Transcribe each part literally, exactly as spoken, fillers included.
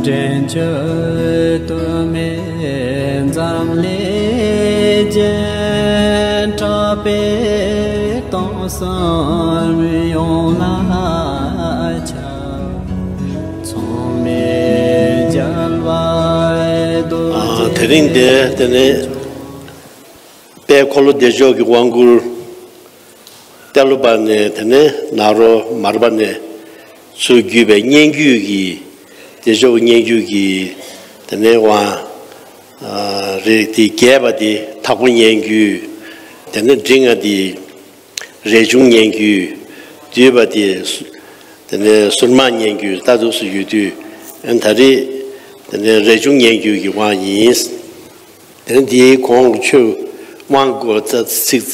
འདྲེན་མཆོད་དུ་མས་འཛམ་གླིང་རྒྱན། གྲགས་པས་སྟོང་གསུམ་ཡོངས་ལ་ཁྱབ། མཚུངས་མེད་རྒྱལ་བ་རྡོ་རྗེ། དེ་རིང་འདིར་དེ་ནས་དཔལ་འཁོར་ལོ་བདེ་མཆོག་གི་དབང་བསྐུར། ཏེ་ལོ་པ་ནས་དེ་ནས་ནཱ་རོ་མར་པ་ནས་ཚུར་བརྒྱུད་པའི་སྙན་བརྒྱུད་ཀྱི་བདེ་མཆོག་སྙན་བརྒྱུད་ཀྱི་དེ་ནས་དབང་རེད། དེ་རྒྱས་པ་དེ་དྭགས་པོ་སྙན་བརྒྱུད། དེ་ནས་འབྲིང་བ་དེ་རས་ཆུང་སྙན་བརྒྱུད། བསྡུས་པ་དེ་སུ་དེ་ནས་སུར་མང་སྙན་བརྒྱུད། ད་དུ་སུ་ཡོད་དུས་ད་རེས་དེ་ནས་རས་ཆུང་སྙན་བརྒྱུད་ཀྱི་དབང་ཡིན། དེ་ནས་འདིའི་གོང་ཆོས་དབང་སྐོར་ཚིག་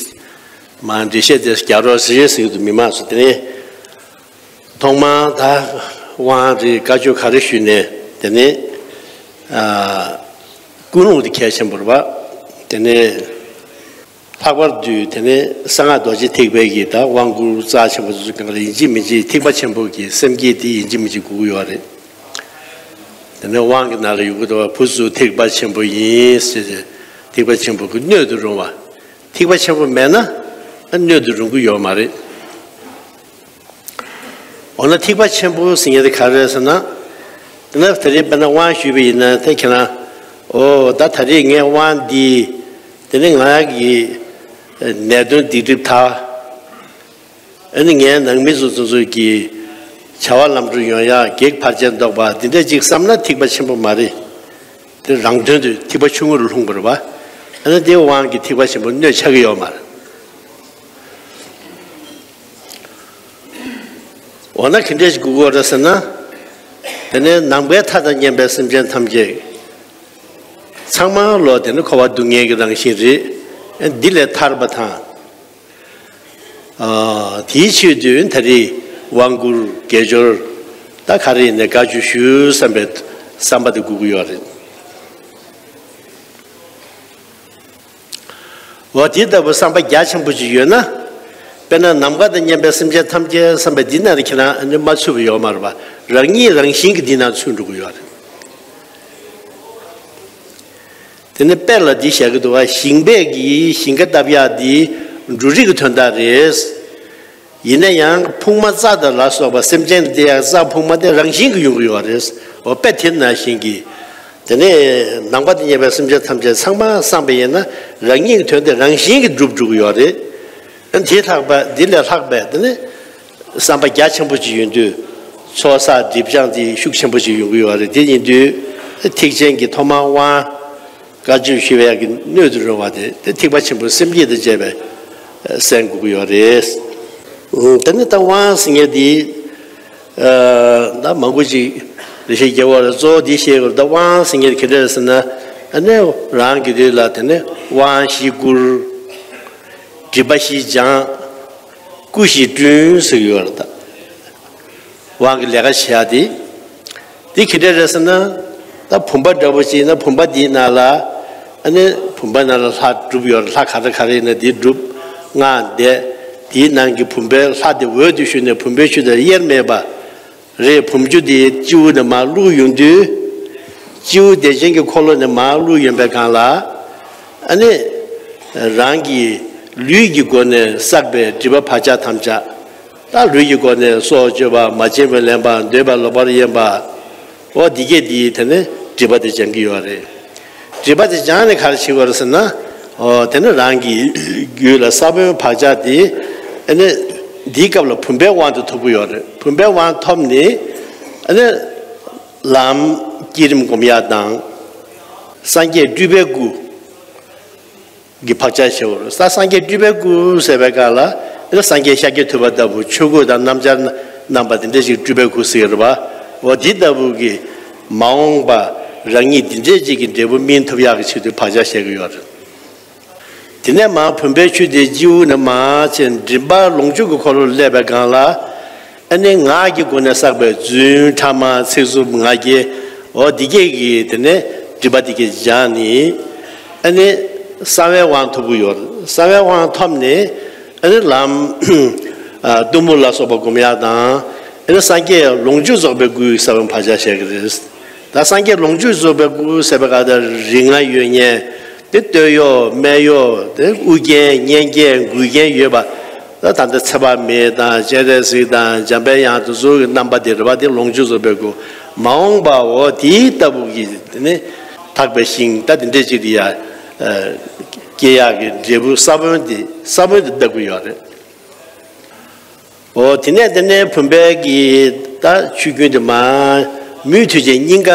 མ་འགྲེལ་བཤད་དེ་རྒྱག་རོགས་ཟེར་ཟེར་གྱི་འདུག་མི་མང་སུ། དེ་ནས་ཐོག་མར་ད་དབང་རེད་བཀའ་ཆོས་ག་རེ་ཞུས་ནས་དེ་ནས་ཀུན་སློང་དེ་གལ་ཆེན་པོ་རེད་པ། དེ་ནས་ལྷག་པར་དུ་དེ་ནས་གསང་སྔགས་རྡོ་རྗེ་ཐེག་པའི་གི་ད་དབང་བསྐུར་རྩ་ཆེན་པོ་ཚོ་གང་ལ་ཡིན་གཅིག་མིན་གཅིག་ཐེག་པ་ཆེན་པོ་གི་སེམས་བསྐྱེད་དེ་ཡིན་གཅིག་མིན་གཅིག་དགོས་ཀྱི་ཡོད་རེད། དེ་ནས་དབང་གི་ནང་ལ་ཡོད་ཀྱི་འདུག་བ། བུ་ཚུ་ཐེག་པ་ཆེན་པོ་ཡིན་ཟེར་ཏེ་ཐེག་པ་ཆེན་པོ་གི་སྣོད་དུ་རུང་བ། ཐེག་པ་ཆེན་པོ་མེད་ན་སྣོད་དུ་རུང་གི་ཡོད་མ་རེད། འོ་ན་ཐེག་པ་ཆེན་པོ་ཟེར་མཁན་དེ་ག་རེ་རེད་ཟེར་ན། དེ་ནས་ད་རེས་དཔེར་ན་དབང་ཞུས་པ་ཡིན་ན་དེ་ཁྱེད་རང་། འོ་ད་ད་རེས་ངས་དབང་འདི་དེ་ནས་ང་གི་ནད་གདོན་སྡིག་སྒྲིབ་དག། ཨ་ནི་ངའི་ནང་མི་ཚོ་ཚོ་ཚོ་གི་བྱ་བ་ལམ་འགྲོ་ཡོང་ཡག་གེགས་བར་ཆད་བཟློག་པ་འདི་འདྲ་ཅིག་བསམ་ན་ཐེག་པ་ཆེན་པོ་མ་རེད། དེ་རང་དོན་དུ་ཐེག་པ་ཆུང་ངུ་རུ་ལྷུང་བ་རེད་པ། ཨ་ནི་དེ་དབང་གི་ཐེག་པ་ཆེན་པོ་གནོད་ཆགས་ཀྱི་ཡོད་མ་རེད། འོ་ན་ག་འདྲས་ཞིག་དགོས་ཀྱི་ཡོད་རེད་ཟེར་ན། དེ་ནས་ནམ་མཁའི་མཐའ་དང་མཉམ་པའི་སེམས་ཅན་ཐམས་ཅད་ཚང་མ་ལོ་དེ་ནི་འཁོར་བ་སྡུག་བསྔལ་གྱི་རང་བཞིན་རེད། འདི་ལས་ཐར་པ་དང་། ཨ། དེའི་ཆེད་དུ་ད་རེས་དབང་བསྐུར་དགེ་སྦྱོར་ད་ག་རེ་ཡིན་ནའི་བཀའ་ཆོས་ཞུ་བསམ་པའི་བསམ་པ་དེ་དགོས་ཀྱི་ཡོད་རེད། འོ་དེ་ལྟ་བུ་བསམ་པ་རྒྱ་ཆེན་པོ་ཅིག་ཡོད་ན། དཔེར་ན་ནམ་མཁའ་དང་མཉམ་པའི་སེམས་ཅན་ཐམས་ཅད་བསམ་པ་འདི་ནང་ལ་ཁྱེད་རང་ཨ་ནི་མ་ཚུད་པ་ཡོད་མ་རེད་པ། རང་ཉིད་རང་བཞིན་གྱིས་འདི་ནང་ཚུད་འགྲོ་གི་ཡོད་རེད། དེ་ནས་དཔེ་ལ་འདི་བཞག་གི་འདུག་བ། ཞིང་པས་ཀྱིས་ཞིང་ཁ་བཏབ་ཡག་འདི་འབྲུ་རིགས་ཀྱི་དོན་དག་རེད། ཡིན་ན་ཡང་ཕུང་མ་རྩྭ་དང་ལ་སོགས་པ་སེམས་ཅན་དེ་ཡང་རྩྭ་ཕུང་མ་དེ་རང་བཞིན་གྱིས་ཡོང་གི་ཡོད་རེད། འོ་དཔེ་དེ་ནང་བཞིན་གྱི། དེ་ནས་ནམ་མཁའ་དང་མཉམ་པའི་སེམས་ཅན་ཐམས་ཅད་ཚང་མ་བསམ་པ་ཡིན་ན་རང་ཉིད་ཀྱི་དོན་དེ་རང་བཞིན་གྱིས་འགྲུབ་འགྲོ་གི་ཡོད་རེད། དེ་ལྷག་པ་འདི་ལས་ལྷག་པའི་དེ་ནས་བསམ་པ་རྒྱ་ཆེན་པོ་ཅིག་ཡོང་དུས་ཚོགས་བསགས་སྒྲིབ་སྦྱང་དེ་ཤུགས་ཆེན་པོ་ཅིག་ཡོང་གི་ཡོད་རེད། དེ་ཡིན་དུས་ཐེག་ཆེན་གྱི་ཐོག་མར་དབང་བཀའ་ཆོས་ཞུ་བའི་གི་སྣོད་དུ་རུང་བ་དེ་དེ་ཐེག་པ་ཆེན་པོའི་སེམས་བསྐྱེད་དང་བཅས་པའི་གསན་དགོས་ཀྱི་ཡོད་རེད། དེ་ནས་ད་དབང་ཟེར་མཁན་དེ་ད་མང་པོ་ཅིག་ལས་བཤད་རྒྱག་པ་རེད། གཙོ་བོ་དེ་བཤད་དགོས་རེད། ད་དབང་ཟེར་མཁན་དེ་ག་འདྲ་རེད་ཟེར་ན། ཨ་ནི་རང་གི་དུས་ལ་དེ་ནས་དབང་བཞི་བསྐུར། སྒྲིབ་པ་བཞི་སྦྱང་། སྐུ་བཞི་བསྐྲུན་ཟེར་གྱི་ཡོད་རེད་ད། དབང་གི་ལས་ཀ་བྱེད་ཡག་དེ། དེ་ག་འདྲ་རེད་ཟེར་ན། ད་བུམ་པ་འདྲ་པོ་ཅིག་ཡིན་ན་བུམ་པ་དེའི་ནང་ལ། ཨ་ནི་བུམ་པ་ནང་ལ་ལྷ་སྒྲུབ་ཡོད་རེད། ལྷ་ག་རེ་ག་རེ་ཡིན་ན་དེ་སྒྲུབ། སྔགས་བཟླས། དེའི་ནང་གི་བུམ་པའི་ལྷ་དེ་འོད་དུ་ཞུ་ནས་བུམ་པའི་ཆུ་དང་དབྱེར་མེད་པ་རེད། བུམ་ཆུ་དེ་སྤྱི་བོ་ནས་མར་བླུགས་ཡོང་དུས། སྤྱི་བོ་བདེ་ཆེན་གྱི་འཁོར་ལོ་ནས་མར་བླུགས་ཡོང་པའི་སྒང་ལ། ཨ་ནི། རང་གི་ལུས་ཀྱི་སྒོ་ནས་བསགས་པའི་སྒྲིབ་པ་བག་ཆགས་ཐམས་ཅད། ད་ལུས་ཀྱི་སྒོ་ནས་སྲོག་གཅོད་པ། མ་བྱིན་པར་ལེན་པ། འདོད་པ་ལོག་པར་གཡེམ་པ། འོ་འདི་གས་འདི་དེ་ནས་སྒྲིབ་པ་དེ་སྦྱང་གི་ཡོད་རེད། སྒྲིབ་པ་དེ་སྦྱངས་ནས་ག་རེ་བྱེད་དགོས་རེད་ཟེར་ན། འོ་དེ་ནི་རང་གི་རྒྱུད་ལ་ས་བོན་བག་ཆགས་དེ། ཨ་ནི་འདིའི་སྐབས་ལ་བུམ་པའི་དབང་དུ་ཐོབ་ཀྱི་ཡོད་རེད། བུམ་པའི་དབང་ཐོབ་ནས། ཨ་ནི་ལམ་བསྐྱེད་རིམ་སྒོམ་ཡག་དང་། སངས་རྒྱས་སྤྲུལ་པའི་སྐུ། གི་བག་ཆགས་ཞེས་པ་རེད། ས་སངས་རྒྱས་སྤྲུལ་པའི་སྐུ་ཟེར་བའི་སྐབས་ལ། ཨེ་ན་སངས་རྒྱས་ཤཱཀྱ་ཐུབ་པ་ལྟ་བུ་ཆོས་སྐུ་དང་སྣམ་སྦྱར་བསྣམས་པ་དེ་འདྲ་ཞིག་སྤྲུལ་པའི་སྐུ་ཟེར་གྱི་རེད་པ། འོ་དེ་ལྟ་བུ་གི་མ་འོངས་པ་རང་ཉིད་འདི་འདྲའི་ཅིག་གི་འབྲས་བུ་སྨིན་ཐུབ་ཡག་གི་ཆེད་དུ་བག་ཆགས་བཞག་གི་ཡོད་རེད། དེ་ནས་མར་བུམ་པའི་ཆུ་དེ་སྤྱི་བོ་ནས་མར་ཕྱིན། མགྲིན་པ་ལོངས་སྤྱོད་ཀྱི་འཁོར་ལོ་སླེབས་པའི་སྒང་ལ། ཨ་ནི་ངག་གི་སྒོ་ནས་བསགས་པའི་རྫུན་ཕྲ་མ་ཚིག་རྩུབ་ང་རྒྱལ། འོ་འདི་སྐད་ཀྱི་དེ་ནས་སྒྲིབ་པ་འདི་སྐད་སྦྱངས་ནས། ཨ་ནི་གསང་བའི་དབང་ཐོབ་ཀྱི་ཡོད། གསང་བའི་དབང་ཐོབ་ནས་ཨ་ནི་ལམ་གཏུམ་མོ་ལ་སོགས་པ་སྒོམ་ཡག་དང་། ཨ་ནི་སངས་རྒྱས་ལོངས་སྤྱོད་རྫོགས་པའི་སྐུའི་ས་བོན་བག་ཆགས་བཞག་གི་རེད། ད་སངས་རྒྱས་ལོངས་སྤྱོད་རྫོགས་པའི་སྐུ་ཟེར་བའི་སྐབས་དེར་རིགས་ལྔ་ཡོད་མཁན་དེ། སྟོད་གཡོགས་སྨད་གཡོགས་དེ། དབུ་རྒྱན་སྙན་རྒྱན་མགུལ་རྒྱན་ཡོད་པ། ད་ད་ལྟ་ཚེ་དཔག་མེད་དང་སྤྱན་རས་གཟིགས་དང་འཇམ་དཔལ་དབྱངས་དེ་ཚོ་གི་རྣམ་པ་དེ་རེད་པ། དེ་ལོངས་སྤྱོད་རྫོགས་པའི་སྐུ། མ་འོངས་པའོ་དེའི་ལྟ་བུ་གི་དེ་ནི་དག་པའི་ཞིང་ད་དེ་འདྲས་ཅིག་དེ་ཡ་སྐྱེ་ཡག་གི་འབྲས་བུ་ས་བོན་དེ་ས་བོན་དེ་ལྟ་བུ་ཡོད་རེད། འོ་དེ་ནས་དེ་ནས་བུམ་པའི་གི་ད་ཆུ་རྒྱུན་དེ་མར་མུ་མཐུད་ཅིག་སྙིང་ག་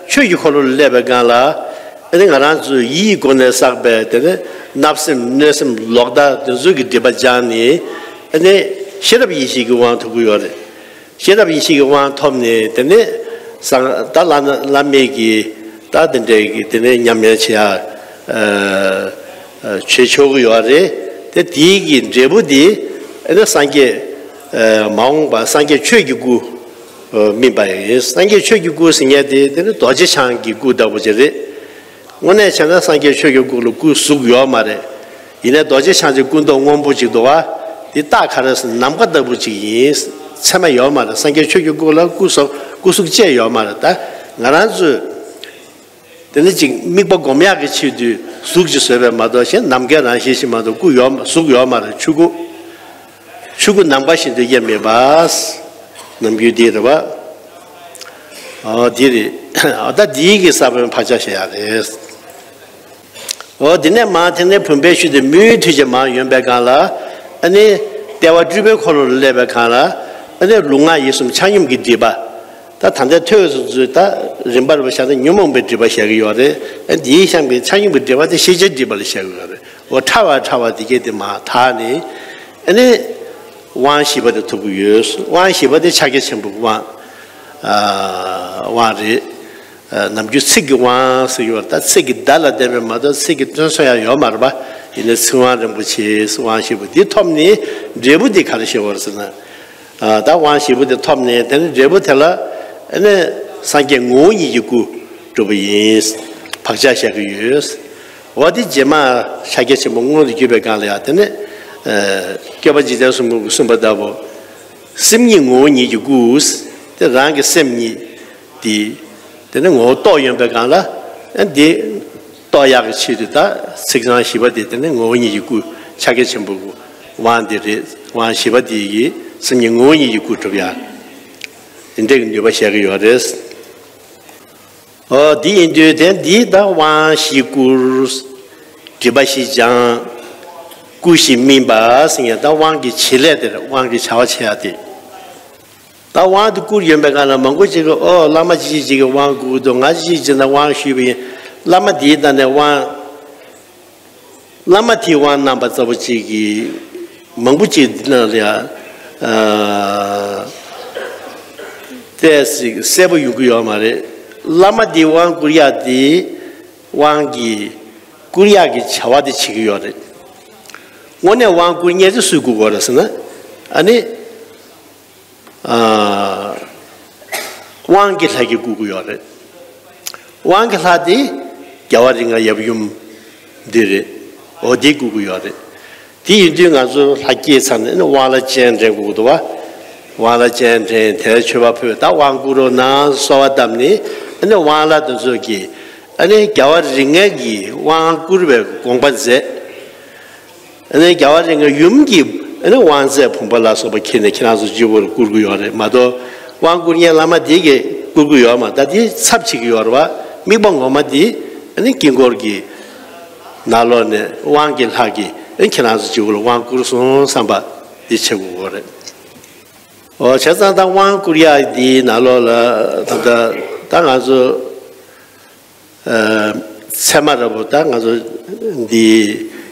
ཆོས་ཀྱི་འཁོར་ལོ་ལ་སླེབས་པའི་སྒང་ལ། ཨ་ནི་ང་རང་ཚོའི་ཡིད་ཀྱི་སྒོ་ནས་བསགས་པའི་དེ་ནི་བརྣབ་སེམས་གནོད་སེམས་ལོག་ལྟ་དེ་ཚོ་གི་སྒྲིབ་པ་སྦྱངས་ནས། ཨ་ནི་ཤེས་རབ་ཡེ་ཤེས་ཀྱི་དབང་ཐོབ་ཀྱི་ཡོད་རེད། ཤེས་རབ་ཡེ་ཤེས་ཀྱི་དབང་ཐོབ་ནས་དེ་ནས་སང་ད་བླ་ན་བླ་མེད་ཀྱི་ད་དེ་འདྲའི་གི་དེ་ནས་ཉམས་ལེན་བྱེད་ཡ་ཨ་བྱེད་ཆོག་གི་ཡོད་རེད། དེ་དེའི་གི་འབྲས་བུ་དེ་ཨ་ནི་སངས་རྒྱས་ཨ་མ་འོངས་པ་སངས་རྒྱས་ཆོས་ཀྱི་སྐུ་ཨ་སྨིན་པ་ཡིན། སངས་རྒྱས་ཆོས་ཀྱི་སྐུ་ཟེར་མཁན་དེ་དེ་ནི་རྡོ་རྗེ་འཆང་གི་སྐུ་ལྟ་བུ་ཅིག་རེད། དངོས་གནས་བྱས་ན་སངས་རྒྱས་ཆོས་ཀྱི་སྐུ་ལ་སྐུ་གཟུགས་ཡོད་མ་རེད། ཡིན་ནའི་རྡོ་རྗེ་འཆང་གི་སྐུ་མདོག་སྔོན་པོ་ཅིག་འདུག་བ། དེ་རྟགས་ག་རེ་ཟེར་ན་ནམ་མཁའ་ལྟ་བུ་ཅིག་ཡིན། མཚན་མ་ཡོད་མ་རེད། སངས་རྒྱས་ཆོས་ཀྱི་སྐུ་ལ་སྐུ་གཟུགས་སྐུ་གཟུགས་བཅས་ཡོད་མ་རེད། ད་ང་རང་ཚོས་དེ་ནི་ཅིག་དམིགས་པ་སྒོམ་ཡག་གི་ཆེད་དུ་གཟུགས་ཅིག་བཟོས་པས་མ་གཏོགས། གཞན་ནམ་མཁའི་རང་བཞིན་ཞིག་མ་གཏོགས་སྐུ་ཡོད་མ་གཟུགས་ཡོད་མ་རེད། ཆོས་སྐུ། ཆོས་སྐུ་ནམ་མཁའ་བཞིན་དུ་དབྱེར་མེད་པ། ནམ་རྒྱུན་འདི་རེད་པ། ཨོ་འདི་རེད། ཨོ་ད་འདིའི་གི་ས་བོན་བག་ཆགས་བཞག་ཡག་རེད། ཨོ་དེ་ནས་མར་དེ་ནས་བུམ་པའི་ཆུ་དེ་མུ་མཐུད་ཅིག་མར་ཡོང་པའི་སྒང་ལ། ཨ་ནི་ལྟེ་བ་སྤྲུལ་པའི་འཁོར་ལོ་ལ་སླེབས་པའི་སྒང་ལ། ཨ་ནི་ལུས་ངག་ཡིད་གསུམ་ཆ་སྙོམས་ཀྱི་སྒྲིབ་པ། ད་ད་ལྟའི་ཐོས་སུ་ཚུལ་ད་རིམ་པར་བཞག་ན་ཉོན་མོངས་པའི་སྒྲིབ་པ་བཤད་ཀྱི་ཡོད་རེད། ཨ་འདིའི་གཤམ་གྱི་ཆ་སྙོམས་ཀྱི་སྒྲིབ་པ་དེ་ཤེས་བྱའི་སྒྲིབ་པ་ལ་བཤད་ཀྱི་ཡོད་རེད། འོ་ཕྲ་བ་ཕྲ་བ་དེ་གས་དེ་མར་དག་ནས། ཨ་ནི་དབང་བཞི་པ་དེ་ཐོབ་ཀྱི་ཡོད། དབང་བཞི་པ་དེ་ཕྱག་རྒྱ་ཆེན་པོའི་དབང་ཨ་དབང་རེད། ཨ་ནམ་རྒྱུན་ཚིག་གི་དབང་ཟེར་གྱི་ཡོད་རེད། ད་ཚིག་གི་བརྡ་ལ་བརྟེན་པའི་མ་གཏོགས་ཚིག་གི་དོན་མཚོན་ཡ་ཡོད་མ་རེད་པ། ཡིན་ནའི་ཚིག་དབང་རིན་པོ་ཆེའི་དབང་བཞི་པོ་འདི་ཐོབ་ནས་འབྲས་བུ་འདི་ག་རེ་བྱེད་དགོས་རེད་ཟེར་ན། ཨ་ད་དབང་བཞི་པོ་དེ་ཐོབ་ནས་དེ་ནི་འབྲས་བུ་དེ་ལ་ཨ་ནི་སངས་རྒྱས་ངོ་བོ་ཉིད་ཀྱི་སྐུ་འགྲུབ་པ་ཡིན། བག་ཆགས་བཞག་གི་ཡོད། འོ་དེ་རྗེས་མ་ཕྱག་རྒྱ་ཆེན་པོ་མངོན་དུ་གྱུར་པའི་སྒང་ལ་ཡང་དེ་ནི་ཨ་སྐྱོབ་པ་འཇིག་རྟེན་གསུམ་མགོན་གྱིས་གསུངས་པ་ལྟ་བུ། སེམས་ཉིད་ངོ་བོ་ཉིད་ཀྱི་སྐུ། དེ་རང་གི་སེམས་ཉིད་དེ། དེ་ནི་ངོ་བོ་རྟོགས་ཡོང་པའི་སྒང་ལ། ཨ་འདི་རྟོགས་ཡག་གི་ཆེད་དུ་ད་ཚིག་རྐང་བཞི་པ་དེ་དེ་ནི་ངོ་བོ་ཉིད་ཀྱི་སྐུ་ཕྱག་རྒྱ་ཆེན་པོའི་དབང་དེ་རེད། དབང་བཞི་པ་དེ་ཡི་སེམས་ཉིད་ངོ་བོ་ཉིད་ཀྱི་སྐུ་གྲུབ་ཡག་དེ་འདྲའི་གི་ནུས་པ་བཞག་གི་ཡོད་རེད། ཨོ་འདི་ཡིན་དུས་དེ་འདི་ད་དབང་བཞི་བསྐུར། སྒྲིབ་པ་བཞི་སྦྱང་། སྐུ་བཞི་སྨིན་པ་ཟེར་མཁན་ད་དབང་གི་བྱེད་ལས་དེ་རེད། དབང་གི་བྱ་བ་བྱེད་ཡག་དེ། ད་དབང་དེ་བསྐུར་ཡོང་པའི་སྒང་ལ་མང་པོ་ཅིག་གིས་ཨོ་བླ་མ་ཅིག་ཅིག་གིས་དབང་བསྐུར་འདུག་ང་ཅིག་ཅིག་ཅིག་ན་དབང་ཞུས་པ་ཡིན། བླ་མ་དེའི་ད་ནས་དབང་། བླ་མ་དེའི་དབང་གནང་བ་ཙམ་པོ་ཅིག་གིས་མང་པོ་ཅིག་འདི་ནང་ལ་ཡང་ཨ་ཏོག་ཙམ་གསལ་པོ་ཡོང་གི་ཡོད་མ་རེད། བླ་མ་དེའི་དབང་བསྐུར་ཡག་དེ་དབང་གི་བསྐུར་ཡག་གི་བྱ་བ་དེ་བྱེད་ཀྱི་ཡོད་རེད། དངོས་གནས་དབང་བསྐུར་མཁན་དེ་སུས་བསྐུར་དགོས་རེད་ཟེར་ན། ཨ་ནི། ཨ་དབང་གི་ལྷ་གིས་བསྐུར་གྱི་ཡོད་རེད། དབང་གི་ལྷ་དེ་རྒྱལ་བ་རིགས་ལྔ་ཡབ་ཡུམ་འདི་རེད། འོ་དེས་བསྐུར་གྱི་ཡོད་རེད། དེ་ཡིན་དུས་ང་ཚོ་ལྷ་སྐྱེས་ཚར་ནས་ནི་དབང་བླ་སྤྱན་འདྲེན་དགོས་ཀྱི་འདུག་བ། དབང་བླ་སྤྱན་འདྲེན། དེར་མཆོད་པ་ཕུལ། ད་དབང་བསྐུར་རོགས་གནང་གསོལ་བ་བཏབ་ནས་ནི་དབང་བླ་དེ་ཚོ་གིས་ཨ་ནི་རྒྱལ་བ་རིགས་ལྔ་གིས་དབང་བསྐུར་བའི་དགོངས་པ་མཛད། ཨ་ནི་རྒྱལ་བ་རིགས་ལྔའི་ཡུམ་གྱིས་ཨ་ནི་དབང་རྫས་བུམ་པ་ལ་སོགས་པ་ཁྱེར་ནས་ཁྱེད་རང་ཚོ་སྤྱི་བོར་བསྐུར་གྱི་ཡོད་རེད་མ་གཏོགས། དབང་བསྐུར་མཁན་བླ་མ་དེ་གིས་བསྐུར་གྱི་ཡོད་མ་རེད། ད་དེ་ཚབ་བྱེད་ཀྱི་ཡོད་རེད་བ། དམིགས་པ་ངོ་མ་དེ་ཨ་ནི་དཀྱིལ་འཁོར་གྱི་ནང་ལོགས་ནས་དབང་གི་ལྷ་གིས་ཨ་ནི་ཁྱེད་རང་ཚོ་སྤྱི་བོ་ལ་དབང་བསྐུར་སོང་བསམ་པ་དེ་བྱེད་དགོས་ཀྱི་ཡོད་རེད། འོ་བྱས་ཙང་ད་དབང་བསྐུར་ཡག་དེའི་ནང་ལོགས་ལ་ད་ལྟ་ད་ང་ཚོ། ཨ་ཚད་མ་ར་བོ་ད་ང་ཚོ་འདི་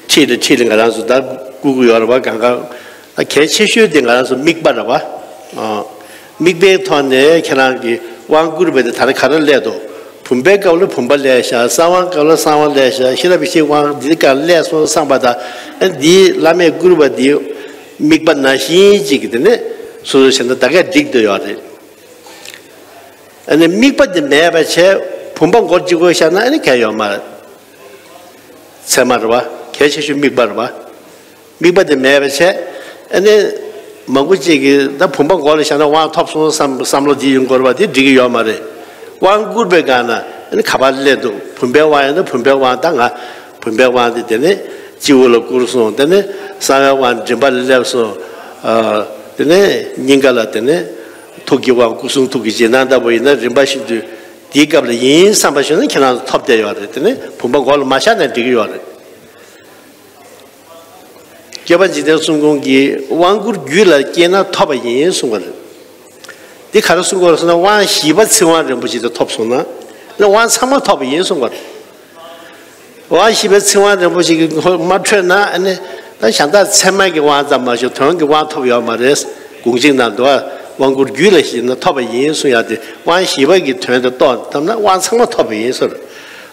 ཁྲིད་ལ་ཁྲིད་ལ་ང་རང་ཚོ་ད་བསྐུར་གྱི་ཡོད་ར་བ། གང་ག་ད་གལ་ཆེ་ཤོས་དེ་ང་རང་ཚོ་དམིགས་པ་ར་བ། ཨ་དམིགས་པའི་ཐོག་ནས་ཁྱེད་རང་གི་དབང་བསྐུར་བ་དེ་ད་རེས་ག་རེ་སླེབས་འདུག་བུམ་པའི་སྐབས་ལ་བུམ་པ་སླེབས་ཤག་གསང་བའི་སྐབས་ལ་གསང་བ་སླེབས་ཤག་ཤེས་རབ་ཡེ་ཤེས་དབང་འདི་ག་སླེབས་སོང་བསམ་པ་དང་། ཨ་འདི་བླ་མས་བསྐུར་བ་འདི་དམིགས་པ་ནང་བཞིན་ཅིག་དེ་ནས་སོ་སོ་བྱས་ན་ད་གས་འགྲིག་འདོད་ཡོད་རེད། ཨ་ནི་དམིགས་པ་འདི་མེད་པ་བྱས་བུམ་པ་མགོར་གཅིག་པོ་བཞག་ན་ཨ་ནི་གལ་ཡོད་མ་རེད། ཚད་མ་རེད་བ། གལ་ཆེ་ཤོས་དམིགས་པ་རེད་བ། དམིགས་པ་འདི་མེད་པ་བྱས་ཨ་ནི་མང་པོ་ཅིག་གིས་ད་བུམ་པ་མགོ་ལ་བཞག་ན་དབང་ཐོབ་སོང་བསམ་བསམ་བློ་འདི་ཡོང་དགོས་རེད་བ། འདི་འགྲིག་གི་ཡོད་མ་རེད། དབང་བསྐུར་བའི་སྒང་ན་ཨ་ནི་ཁ་པར་སླེབས་འདུག་བུམ་པའི་དབང་ཡིན་ན་བུམ་པའི་དབང་། ད་ང་བུམ་པའི་དབང་དེ་དེ་ནས་སྤྱི་བོ་ལ་བསྐུར་སོང་། དེ་ནས་གསང་བའི་དབང་མགྲིན་པ་ལ་སླེབས་སོང་། ཨ། དེ་ནས་སྙིང་ག་ལ་དེ་ནས་ཐུགས་ཀྱི་དབང་སྐུ་གསུང་ཐུགས་ཀྱི་རྗེས་གནང་ལྟ་བུ་ཡིན་ན་རིམ་པ་བཞིན་དུ་དེའི་སྐབས་ལ་ཡིན་བསམ་པ་ཞིག་ན་ཁྱེད་རང་ཚོ་ཐོབ་བསྡད་ཡོད་རེད། དེ་ནས་བུམ་པ་མགོ་ལ་མ་བཞག་ན་འགྲིག་གི་ཡོད་རེད། སྐྱོབ་པ་འཇིག་རྟེན་གསུམ་མགོན་གྱིས་དབང་བསྐུར་རྒྱུད་ལ་སྐྱེས་ན་ཐོབ་པ་ཡིན་གསུངས་པ་རེད། འདི་ག་རེ་གསུང་གི་ཡོད་རེད་ཟེར་ན། དབང་བཞི་པ་ཚིག་དབང་རིན་པོ་ཆེ་དེ་ཐོབ་སོང་ན། ཨ་ནི་དབང་ཚང་མ་ཐོབ་པ་ཡིན་གསུང་གི་ཡོད་རེད། དབང་བཞི་པའི་ཚིག་དབང་རིན་པོ་ཆེ་གི་ཁོ་མ་འཕྲོད་ན། ཨ་ནི་ད་གཞན་དག་ཚད་མའི་གི་དབང་ཙམ་མ་ཞིག་དོན་གྱི་དབང་ཐོབ་ཡོད་མ་རེད། དགོངས་གཅིག་ནང་དུ་དབང་བསྐུར་རྒྱུད་ལ་སྐྱེས་ན་ཐོབ་པ་ཡིན་གསུང་ཡ་དེ། དབང་བཞི་པ་གི་དོན་དེ་རྟོགས་ཐུབ་ན་དབང་ཚང་མ་ཐོབ་པ་ཡིན་གསུང་།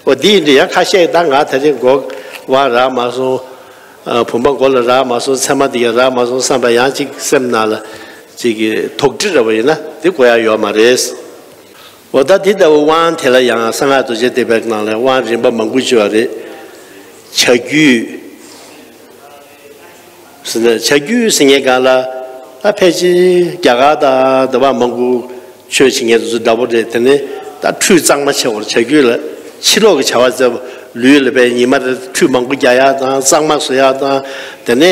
འོ་འདི་ཡིན་དུས་ཡང་ཁ་ཤས་ད་ང་ད་རེས་མགོ་དབང་རག་མ་སོང་། ཨ། བུམ་པ་མགོ་ལ་རག་མ་སོང་། ཚད་མ་འདི་ཡང་རག་མ་སོང་བསམ་པ་ཡང་ཅིག་སེམས་ནང་ལ་ཅིག་གི་དོགས་འདྲི་འདྲ་བོ་ཡིན་ན་དེ་དགོས་ཡ་ཡོད་མ་རེད། འོ་ད་དེ་ལྟ་བུ་དབང་དེ་ལ་ཡང་གསང་སྔགས་རྡོ་རྗེ་ཐེག་པའི་ནང་ལ་དབང་རིམ་པ་མང་པོ་ཅིག་ཡོད་རེད། བྱ་རྒྱུད་ཟེར་ན། བྱ་རྒྱུད་ཟེར་མཁན་སྒང་ལ་ད་ཕལ་ཆེར་རྒྱ་གར་དང་དེ་བ་མང་པོ་ཆོས་བྱེད་མཁན་དེ་ཚོ་འདྲ་པོ་རེད། དེ་ནས་ད་ཁྲུས་གཙང་མ་བྱེད་དགོས་རེད། བྱ་རྒྱུད་ལ་ཕྱི་ལོགས་ཀྱི་བྱ་བ་ཙམ། ལུས་ལ་བས་ཉི་མ་རེ་ཁྲུས་མང་པོ་རྒྱག་ཡ་དང་། གཙང་མ་བཟོ་ཡ་དང་། དེ་ནས་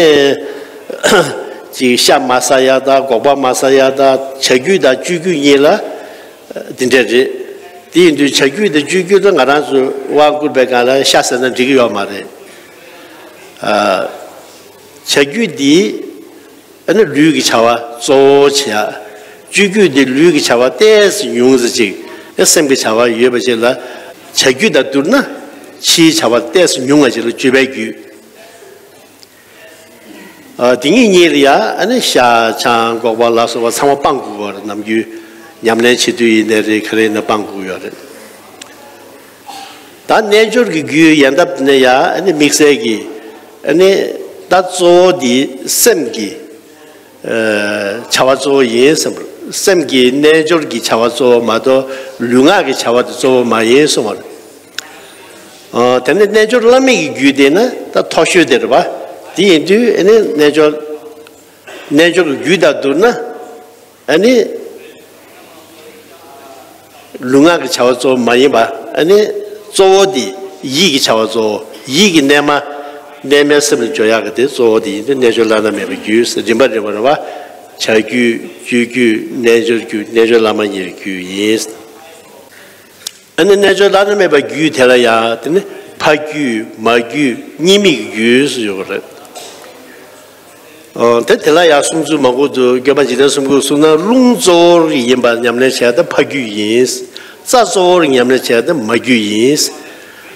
ཅིག་ཤ་མ་ཟ་ཡ་དང་། སྒོག་པ་མ་ཟ་ཡ་དང་། བྱ་རྒྱུད་དང་སྤྱོད་རྒྱུད་གཉིས་ལ་དེ་འདྲ་རེད། དེ་ཡིན་དུས་བྱ་རྒྱུད་དང་སྤྱོད་རྒྱུད་དུ་ང་རང་ཚོས་དབང་བསྐུར་བའི་སྒང་ལ་ཤ་ཟ་ན་འགྲིག་གི་ཡོད་མ་རེད། ཨ། བྱ་རྒྱུད་འདི་ཨ་ནི་ལུས་ཀྱི་བྱ་བ་གཙོ་བོ་བྱེད་ཡ། སྤྱོད་རྒྱུད་འདི་ལུས་ཀྱི་བྱ་བ་ཏོག་ཙམ་ཉུང་ཙམ་ཅིག་ཨ། སེམས་ཀྱི་བྱ་བ་ཡོད་པ་ཅིག་ལ། བྱ་རྒྱུད་དང་བསྡུར་ན་ཕྱིའི་བྱ་བ་ཏོག་ཙམ་ཉུང་བ་ཅིག་ལ་སྤྱོད་པའི་རྒྱུད། ཨ། དེ་གཉིས་གཉིས་ལ་ཡ་ཨ་ནི་ཤ་ཆང་སྒོག་པ་ལ་སོགས་པ་ཚང་མ་སྤང་དགོས་པ་རེད། ནམ་རྒྱུན་ཉམས་ལེན་བྱེད་དུས་ཡིན་ནའི་རེད། ག་རེ་ཡིན་ན་སྤང་དགོས་ཡོད་རེད། ད་རྣལ་འབྱོར་གྱི་རྒྱུད་ཡལ་འདབ་ནས་ཡ་ཨ་ནི་དམིགས་བསལ་གྱི་ཨ་ནི་ད་གཙོ་བོ་འདི་སེམས་ཀྱི་ཨ། བྱ་བ་གཙོ་བོ་ཡིན་གསུངས་པ་རེད། སེམས་ཀྱི་རྣལ་འབྱོར་གྱི་བྱ་བ་གཙོ་བོ་མ་གཏོགས་ལུས་ངག་གི་བྱ་བ་དེ་གཙོ་བོ་མ་ཡིན་གསུངས་པ་རེད། ཨ། དེ་ནས་རྣལ་འབྱོར་བླ་མེད་ཀྱི་རྒྱུད་དེ་ནི་ད་མཐོ་ཤོས་དེ་རེད་པ། དེ་ཡིན་དུས་ཨ་ནི་རྣལ་འབྱོར་རྣལ་འབྱོར་གྱི་རྒྱུད་དང་བསྡུར་ན་ཨ་ནི་ལུས་ངག་གི་བྱ་བ་གཙོ་བོ་མ་ཡིན་པ། ཨ་ནི་གཙོ་བོ་དེ་ཡིད་ཀྱི་བྱ་བ་གཙོ་བོ། ཡིད་ཀྱི་གནས་མ། གནས་མལ་སེམས་ལ་འཇོག་ཡག་གི་དེ་གཙོ་བོ་དེ་ཡིན་དུས་རྣལ་འབྱོར་བླ་ན་མེད་པའི་རྒྱུད་ཟེར། རིམ་པ་རིམ་པ་རེད་པ། བྱ་རྒྱུད། སྤྱོད་རྒྱུད། རྣལ་འབྱོར་རྒྱུད། རྣལ་འབྱོར་བླ་མ་གཉིས་ཀྱི་རྒྱུད་ཡིན། ཨ་ནི་རྣལ་འབྱོར་བླ་ན་མེད་པའི་རྒྱུད་དེ་ལ་ཡང་དེ་ནི་ཕ་རྒྱུད་མ་རྒྱུད་གཉིས་མེད་ཀྱི་རྒྱུད་ཟེར་ཡོད་པ་རེད། ཨོ། དེ་དེ་ལ་ཡང་གསུང་ཚུལ་མང་པོ་འདུག་སྐྱོབ་པ་འཇིག་རྟེན་གསུམ་མགོན་གསུངས་ན། རླུང་གཙོ་བོ་ཡིན་པ་ཉམས་ལེན་བྱས་ཏེ་ཕ་རྒྱུད་ཡིན། རྩ་གཙོ་བོ་ཉམས་ལེན་བྱས་ཏེ་མ་རྒྱུད་ཡིན།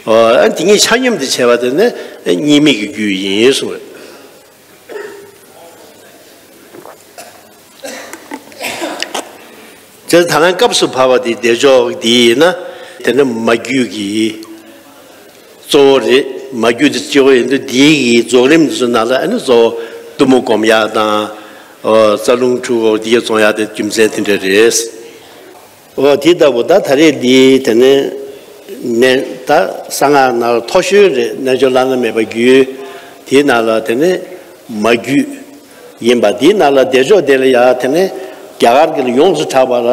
ཨོ། ཨ། དེ་གཉིས་ཆ་སྙོམས་དེ་བྱས་པ་དེ་ནི་གཉིས་མེད་ཀྱི་རྒྱུད་ཡིན་གསུངས། དེ་ད་ལན་སྐབས་སུ་བབ་པ་དེ་བདེ་མཆོག་འདི་ཡིན་ན། དེ་ནི་མ་རྒྱུད་ཀྱི་གཙོ་བོ་རེད། མ་རྒྱུད་དེ་གཙོ་བོ་ཡིན་དུས། འདི་ཡི་རྫོགས་རིམ་དེ་ཚོ་ནང་ལ་ཨ་ནི་གཙོ་བོ་གཏུམ་མོ་སྒོམ་ཡག་དང་། ཨོ། རྩ་རླུང་འཁྲུག་འོ་འདི་ཡི་རྫོགས་ཡག་དེ་རྒྱུ་མཚན་དེ་འདྲ་རེད། ཨོ། དེ་ལྟ་བུ་ད་ད་རེས་འདི་དེ་ནི་ནས་ད་གསང་སྔགས་ནང་ལ་མཐོ་ཤོས་རེད། རྣལ་འབྱོར་བླ་ན་མེད་པ་རྒྱུད། དེའི་ནང་ལ་དེ་ནི་མ་རྒྱུད་ཡིན་པ། དེའི་ནང་ལ་བདེ་མཆོག་དེ་ལ་ཡང་དེ་ནི་རྒྱ་གར་གྱི་ལ་ཡོངས་སུ་གྲགས་པ་ལ་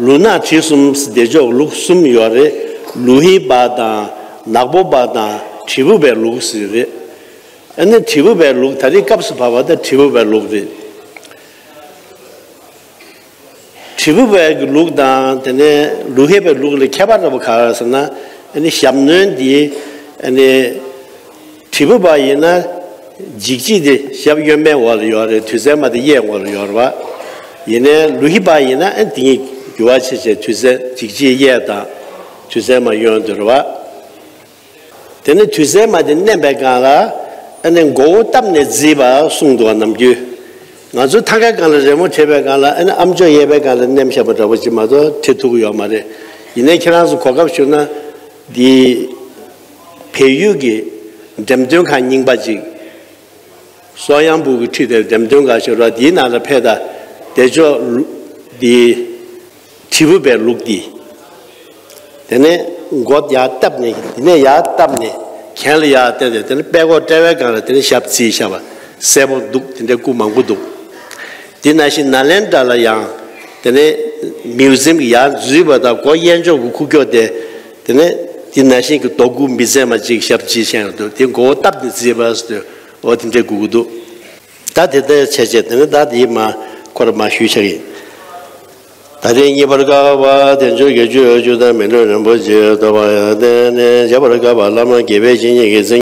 ལུ་ནག་དྲི་གསུམ། བདེ་མཆོག་ལུགས་གསུམ་ཡོད་རེད། ལུ་ཧི་པ་དང་། ནག་པོ་པ་དང་། དྲིལ་བུ་པའི་ལུགས་ཟེར་རེད། ཨ་ནི་དྲིལ་བུ་པའི་ལུགས། ད་རེས་སྐབས་སུ་བབ་པ་ད་དྲིལ་བུ་པའི་ལུགས་རེད། དྲིལ་བུ་པའི་གི་ལུགས་དང་དེ་ནས་ལུ་ཧི་པའི་ལུགས་ལ་ཁྱད་པར་འདྲ་པོ་ག་རེ་ཟེར་ན། ཨ་ནི་ཞབས་གནོན་འདི་ཨ་ནི་དྲིལ་བུ་པ་ཡིན་ན་འཇིགས་བྱེད་དེ་ཞབས་གཡོན་མའི་འོག་ལ་ཡོད་རེད། དུས་མཚན་མ་དེ་གཡས་འོག་ལ་ཡོད་རེད་པ། ཡིན་ནའི་ལུ་ཧི་པ་ཡིན་ན་ཨ་ནི་དེ་གཉིས་འགྱུར་བ་ཕྱིན་བྱས་དུས་མཚན་འཇིགས་བྱེད་གཡས་དང་དུས་མཚན་མ་གཡོན་དུ་རེད་པ། དེ་ནས་དུས་མཚན་མ་དེ་མནན་པའི་སྒང་ལ་ཨ་ནི་མགོ་བོ་བཏབ་ནས་བརྫིས་པ་གསུངས་འདུག་བ། ནམ་རྒྱུན་ང་ཚོའི་ཐང་གའི་སྒང་ལ་རི་མོ་བྲིས་པའི་སྒང་ལ་ཨ་ནི་ཨམ་ཅོག་གཡས་པའི་སྒང་ལ་མནན་བཞག་པ་འདྲ་པོ་ཅིག་མ་གཏོགས་བྲིས་ཐུབ་ཀྱི་ཡོད་མ་རེད། ཡིན་ནའི་ཁྱེད་རང་ཚོ་གོ་སྐབས་བྱུང་ན་འདི་བལ་ཡུལ་གྱི་འགྲེམས་སྟོན་ཁང་རྙིང་པ་ཅིག་སོ་ཡང་བུ་གི་ཁྲིད་དེ་འགྲེམས་སྟོན་ཁང་ཞིག་རེད་པ། འདིའི་ནང་ལ་ཕེབས་དང་། བདེ་མཆོག་འདི་དྲིལ་བུ་པའི་ལུགས་འདི། དེ་ནས་མགོ་ཡར་བཏབ་ནས། དེ་ནས་ཡར་བཏབ་ནས་གྱེན་ལ་ཡར་བལྟས་ཏེ། དེ་ནས་པད་ཀོག་དཔྲལ་བའི་སྒང་ལ་དེ་ནས་ཞབས་བརྫིས་བཞག་པ་གསལ་པོ་འདུག་དེ་འདྲའི་སྐུ་མང་པོ་འདུག་དེ་ནང་བཞིན་ནཱ་ལེནྡྲ་ལ་ཡང་དེ་ནས་ མིའུ་ཛིམ་གྱི་ཡར་འཛུལ་བ་དང་སྒོ་གཡས་ཕྱོགས་ཀྱི་ཁུག་ཀྱོག་དེ། དེ་ནས་དེ་ནང་བཞིན་གྱི་རྡོ་སྐུ་མི་ཚད་མ་གཅིག་ཞབས་ཕྱི་བཞེངས་འདུག་དེ་མགོ་བོ་བཏབ་ནས་བརྩིས་པ་ཟེར་དུས་འོ་དེ་འདྲའི་དགོས་ཀྱི་འདུག་ད་དེ་ལྟར་བྱས་བྱས་དེ་ནས་ད་དེ་མ་ཁོ་ར་མ་ཞུས་ཆགས་ཡིན། ད་ལྟའི་རྙེད་པར་དཀའ་བ་བདེ་མཆོག་བརྒྱད་ཅུ་ཡོད་བཅུ་དང་མི་ལུས་རིན་པོ་ཆེ་ཐོབ་པར་བརྟེན་ནས་བྱེད་པར་དཀའ་བ་བླ་མ་དགེ་བའི་བཤེས་གཉེན་གྱི་མཚན་